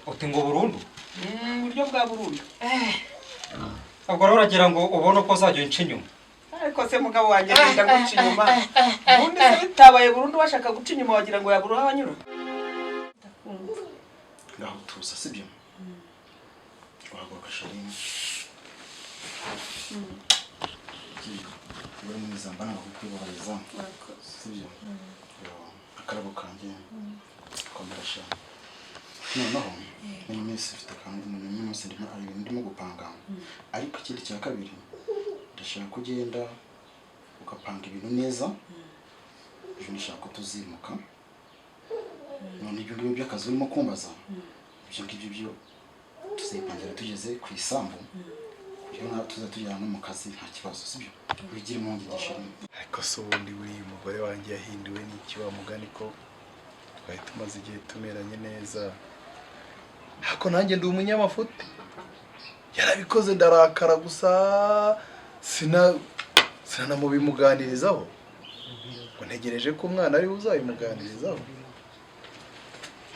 Uti ngo burundu? Mu buryo bwa burundu. Ubwo rero uragira ngo ubone uko uzajya unca inyuma? Ariko se mugabo wanjye, ngenda guca inyuma? Ubundi se bitabaye burundu, washaka guca inyuma wagira ngo yabura aho anyura? Ngaho tuza, sibyo? Wahaguruka, chérie. Uri mwiza, mba nanga kukwibabariza, sibyo? Akarabo kanjye, komera sha. Noneho muri minsi mfite akantu, muri minsi ndimo, hari ibintu ndimo gupanga. Ariko ikindi cya kabiri, ndashaka ko ugenda ugapanga ibintu neza. Ejo ndashaka ko tuzimuka. None ibyo ngibyo by'akazi urimo kumbaza, ibyo ngibyo byo tuzipangira tugeze ku isambu, kugira ngo tuza tujyana no mu kazi nta kibazo, sibyo? Wigire impungenge, chérie. Ariko se ubundi buriya umugore wanjye yahinduwe n'iki? Wa mugani ko twari tumaze igihe tumeranye neza, ariko nanjye ndi umunyamafuti, yarabikoze ndarakara gusa, sinanamubimuganirizaho, ngo ntegereje ko umwana ariwe uzabimuganirizaho.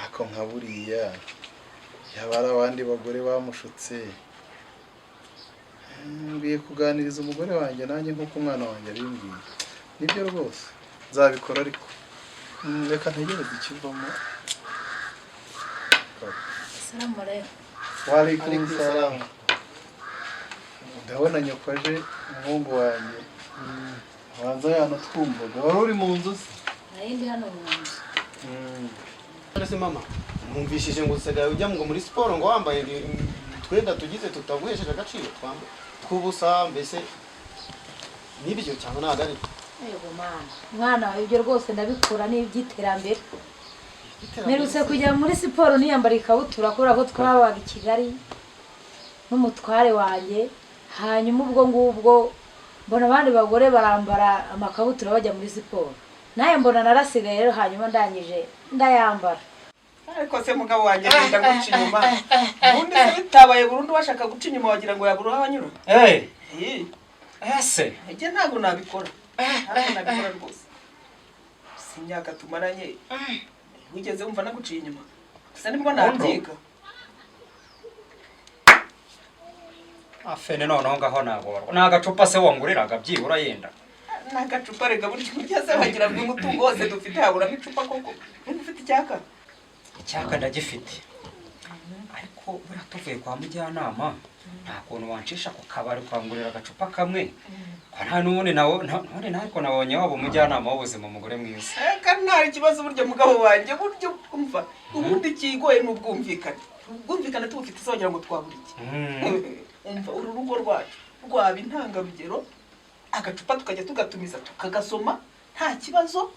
Ariko nka buriya yaba ari abandi bagore bamushutse. Nkwiye kuganiriza umugore wanjye nanjye nk'uko umwana wanjye abimbwiye. Nibyo rwose, nzabikora, ariko reka ntegereze ikivamo. Salamu alaikum. Waalaikum salam. Ndabona nyoko aje, umuhungu wanjye. Abanza yanatwumvaga. Wari uri mu nzu se? Nari ndi hano mu nzu. None se mama, mwumvishije ngo usigaye ujya ngo muri siporo, ngo wambaye utwenda tugize tutaguhesheje agaciro, twambaye tw'ubusa, mbese nibyo cyangwa ntabwo ari byo? Yego mwana, mwana wawe, ibyo rwose ndabikura n'iby'iterambere. Mperutse kujya muri siporo niyambara ikabutura, kubera ko twabaga i Kigali n'umutware wanjye. Hanyuma ubwo ngubwo mbona abandi bagore barambara amakabutura bajya muri siporo, nawe mbona narasigaye rero. Hanyuma ndangije ndayambara. Ariko se mugabo wanjye, ngenda guca inyuma? Ubundi se bitabaye burundu, washaka guca inyuma wagira ngo yabura aho anyura? Eh, ese Njye ntabwo nabikora, ntabwo nabikora rwose. Si imyaka tumaranye, wigeze wumva naguciye inyuma? Gusa nibwo nabyiga. Afene, noneho ngaho nagorwa. Ni agacupa se wanguriraga byibura yenda? N'agacupa rega, burya se wagira ngo umutungo wose dufite haburamo icupa koko? Niba ufite icyaka. Icyaka ndagifite, ariko buriya tuvuye kwa mujyanama, nta kuntu wancisha ku kabari ukangurira agacupa kamwe? Ko nta n'ubundi nawe n'ubundi ariko nabonye waba umujyanama w'ubuzima, umugore mwiza. Reka, nta kibazo. Burya mugabo wanjye, burya umva, ubundi ikigoye ni ubwumvikane. Ubwumvikane tubufite se wagira ngo twabura iki? Umva, uru rugo rwacu rwaba intangarugero. Agacupa tukajya tugatumiza tukagasoma nta kibazo,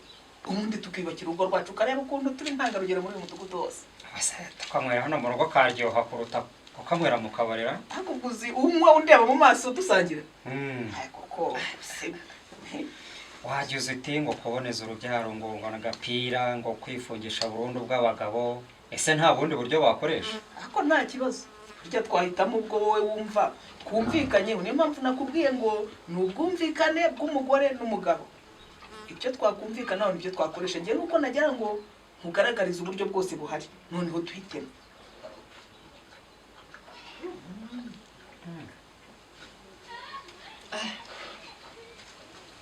ubundi tukiyubakira urugo rwacu, ukareba ukuntu turi intangarugero muri uyu mudugudu wose. Ese tukanywera hano mu rugo karyoha kuruta kukanywera mu kabarira? Ariko ubwo uzi unywa undeba mu maso dusangira? Koko se. Wagize uti ngo kuboneza urubyaro, ngo n'agapira, ngo kwifungisha burundu bw'abagabo. Ese nta bundi buryo bakoresha? Ariko nta kibazo, burya twahitamo ubwo wowe wumva twumvikanye. Niyo mpamvu nakubwiye ngo ni ubwumvikane bw'umugore n'umugabo. Ibyo twakumvikana nibyo twakoresha. Njye nuko nagira ngo nkugaragarize uburyo bwose buhari, noneho tuhitemo.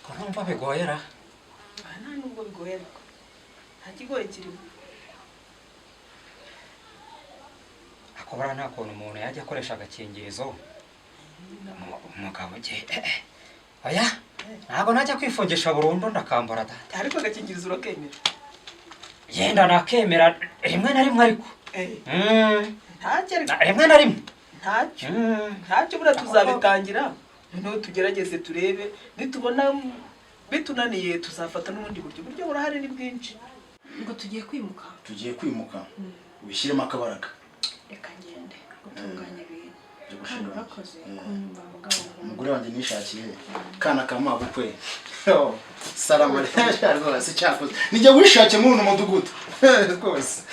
Ko numva bigoyera? Aha nta nubwo bigoye, ariko nta kigoye kirimo. Ako buriya nta kuntu umuntu yajya akoresha agakingirizo? Umugabo ugiye, oya, ntabwo najya kwifungisha burundu, ndakambura data. Ariko agakingirizo urakemera? Yenda nakemera rimwe na rimwe, ariko Ntacyo ariko. Rimwe na rimwe. Ntacyo, ntacyo. Buriya tuzabitangira, noneho tugerageze turebe. Nitubona bitunaniye tuzafata n'ubundi buryo. Uburyo burahari ni bwinshi. Ngo tugiye kwimuka? Tugiye kwimuka, wishyiremo akabaraga. Reka ngende gutunganya ibintu. Byo Kandi gushira. urakoze kunyumva, mugabo nkunda. Umugore wanjye nishakiye, kana ka mabukwe, salamu rwose. Cyakoze nijya wishakiye muri uno mudugudu rwose.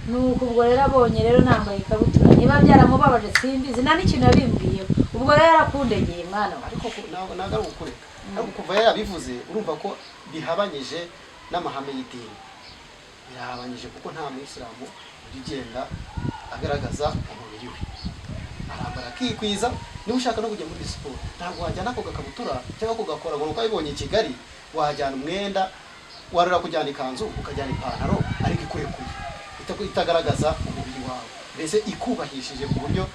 Nuko ubwo rero abonye rero nambaye ikabutura, niba byaramubabaje simbizi, nta n'ikintu yabimbwiyeho. Ubwo rero yarakundegeye, mwana we. Ariko ntabwo ari ukureka, ariko kuva yabivuze urumva ko bihabanyije n'amahame y'idini. Birahabanyije kuko nta muyisilamu ujya ugenda agaragaza umubiri we, arambara akikwiza. Niba ushaka no kujya muri siporo, ntabwo wajyana ako gakabutura cyangwa ako gakora ngo nuko wabibonye i Kigali. Wajyana umwenda, warura kujyana ikanzu, ukajyana ipantaro, ariko ikurekuye, itagaragaza umubiri wawe, mbese ikubahishije, ku buryo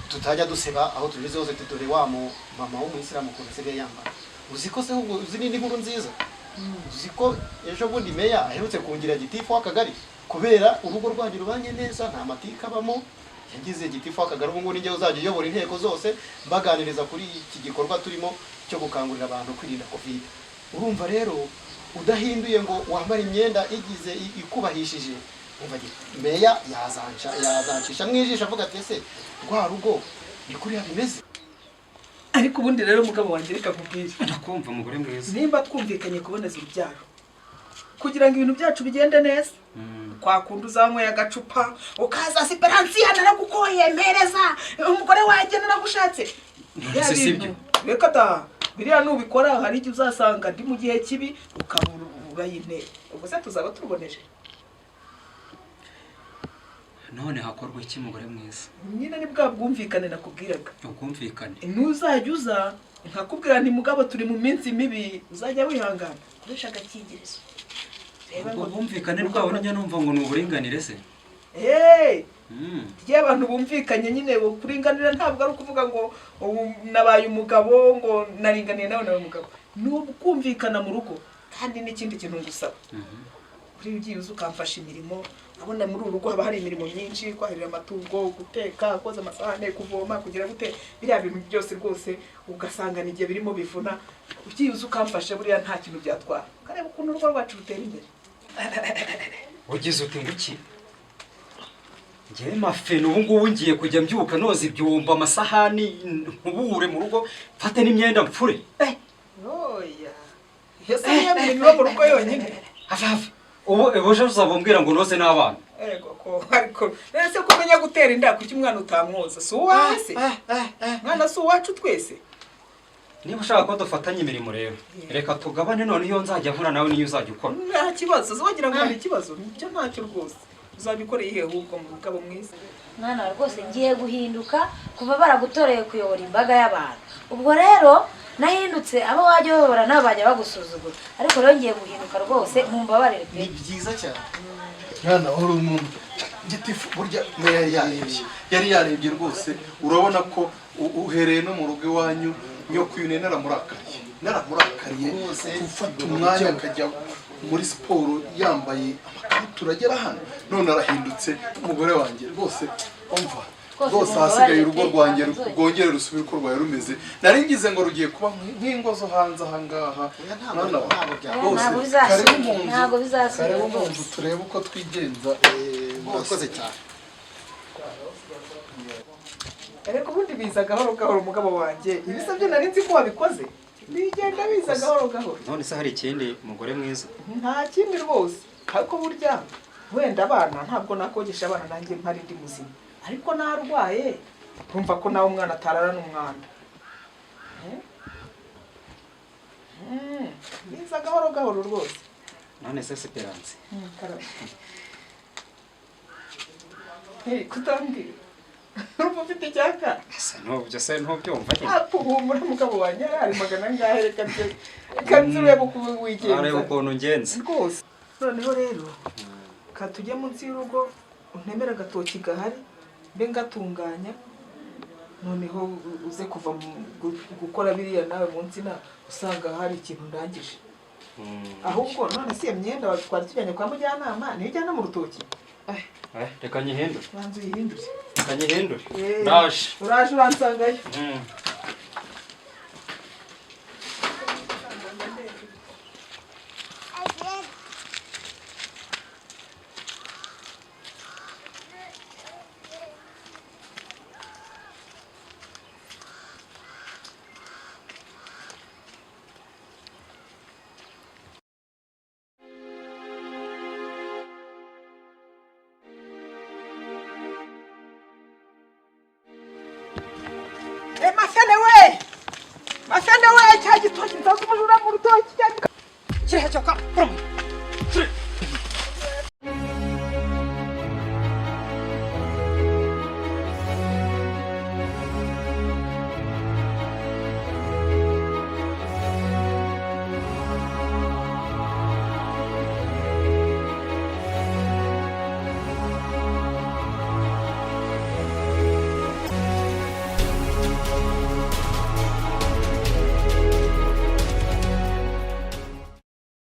tutajya duseba aho tugeze hose, dore wa mu mama w'umuyisilamu ukuntu asigaye yambara. Uzi ko se ahubwo uzi n'indi nkuru nziza? Uzi ko ejo bundi meya aherutse kungira gitifu w'akagari kubera urugo rwanyu rubanye neza, nta matika abamo? Yagize gitifu w'akagari, ubu ngubu ninjye uzajya uyobora inteko zose, mbaganiriza kuri iki gikorwa turimo cyo gukangurira abantu kwirinda Covid. Urumva rero udahinduye ngo wambare imyenda igize ikubahishije, umva meya yazancisha mu ijisho avuga ati: "Ese rwa rugo ni kuriya bimeze?" Ariko ubundi rero, mugabo wanjye, reka nkubwire. Ndakumva, mugore mwiza. Nimba twumvikanye kuboneza urubyaro kugira ngo ibintu byacu bigende neza, kwa kundi uzanyweye agacupa ukaza: "Siperansiya, naragukoye, mpereza umugore wanjye, naragushatse." None se si byo? Reka da, biriya nubikora hari igihe uzasanga ndi mu gihe kibi, ukaba urayintera. Ubwo se tuzaba turuboneje? None hakorwa iki, mugore mwiza? Nyine ni bwa bwumvikane nakubwiraga. Ubwumvikane. Ntuzajya uza nkakubwira nti: "Mugabo, turi mu minsi mibi," uzajya wihangana, koresha agakingirizo. Reba Ubwo ngo bwumvikane bwabo njya numva ngo ni uburinganire se? Hey! Mm. Iyo abantu bumvikanye nyine, kuringanira ntabwo ari ukuvuga ngo ubu nabaye umugabo, ngo naringaniye nawe, nawe umugabo. Ni ukumvikana mu rugo. Kandi n'ikindi kintu ngusaba, uriya ugiye uza ukamfasha imirimo. Urabona muri uru rugo haba hari imirimo myinshi: kwahirira amatungo, guteka, koza amasahane, kuvoma, kugira gute, biriya bintu byose rwose ugasanga ni igihe birimo bivuna. Ugiye uza ukamfasha, buriya nta kintu byatwara, ukareba ukuntu urugo rwacu rutera imbere. Ugize uti ngo iki? Njyewe mafeni, ubu ngubu ngiye kujya mbyuka noza ibyombo, amasahani, nkubure mu rugo, mfate n'imyenda mfure. Oya, iyo se niyo mirimo iba mu rugo yonyine? Hafi hafi ubu ejo uzaba umbwira ngo noze n'abana. Ego ko, ariko none ko umenya gutera inda, kuki umwana utamwoza? Si uwawe se mwana? Si uwacu twese? Niba ushaka ko dufatanya imirimo rero, reka tugabane. None iyo nzajya nkora nawe niyo uzajya ukora. Nta kibazo. Wagira ngo hari ikibazo? Nibyo, ntacyo rwose. Uzajya ukora iyihe ahubwo, mu mugabo mwiza? Mwana wawe, rwose ngiye guhinduka kuva baragutoreye kuyobora imbaga y'abantu. Ubwo rero nahindutse, abo wajya uyobora nabo bajya bagusuzugura, ariko rero ngiye guhinduka rwose, mumbabarire pe. Ni byiza cyane. Mwana, wari umuntu gitifu burya meya yari yarebye, yari yarebye rwose. Urabona ko uhereye no mu rugo iwanyu, nyoko uyu naramurakariye, naramurakariye. Rwose, gufata bigomba umwanya gukemuka. akajya muri siporo yambaye amakabutura agera hano, none arahindutse. Umugore wanjye rwose, umva, Rwose rwose ahasigaye urugo mumbabarire pe, rwanjye ntabwo nzongera. rwongere rusubire uko rwari rumeze. Nari ngize ngo rugiye kuba nk'ingo zo hanze aha ngaha. Oya, ntabwo Mwana wa- ntabwo byaba. rwose Ntabwo bizasubira. karibu mu nzu, Ntabwo bizasubira karibu mu nzu rwose. turebe uko twigenza. Murakoze cyane. Ariko ubundi biza gahoro gahoro, umugabo wanjye. Ibisabye nari nzi ko wabikoze, bigenda biza gahoro gahoro. None se hari ikindi, mugore mwiza? Nta kindi rwose, ariko burya wenda abana, ntabwo nakogesha abana nanjye mpari ndi muzima, ariko narwaye nkumva ko nawe umwana atarara n'umwanda. Biza gahoro gahoro rwose. None se Siperanse? Karame. Hey, kutambwira urumva ufite icyaka? Ese ntubyo se ntubyumva nyine? Apfa, humura mugabo wanjye, ari magana angahe? Reka nze, reka nze urebe uko wigenza. Areba ukuntu ngenza. Rwose noneho rero ka tujye munsi y'urugo, untemere agatoki gahari mbe ngatunganya, noneho uze kuva mu gukora biriya nawe mu nsina usanga hari ikintu ndangije. Ahubwo none si iyo myenda twari tujyanye kwa mujyanama niyo ujyana mu rutoki? Eh, reka nyihindure. Banza uyihindure. Reka nyihindure. Eh, Ndaje. Uraje uransangayo. Eh, mafene we, mafene we, cya gitoki nzaza umujura mu rutoki cya Kiriya cyoka.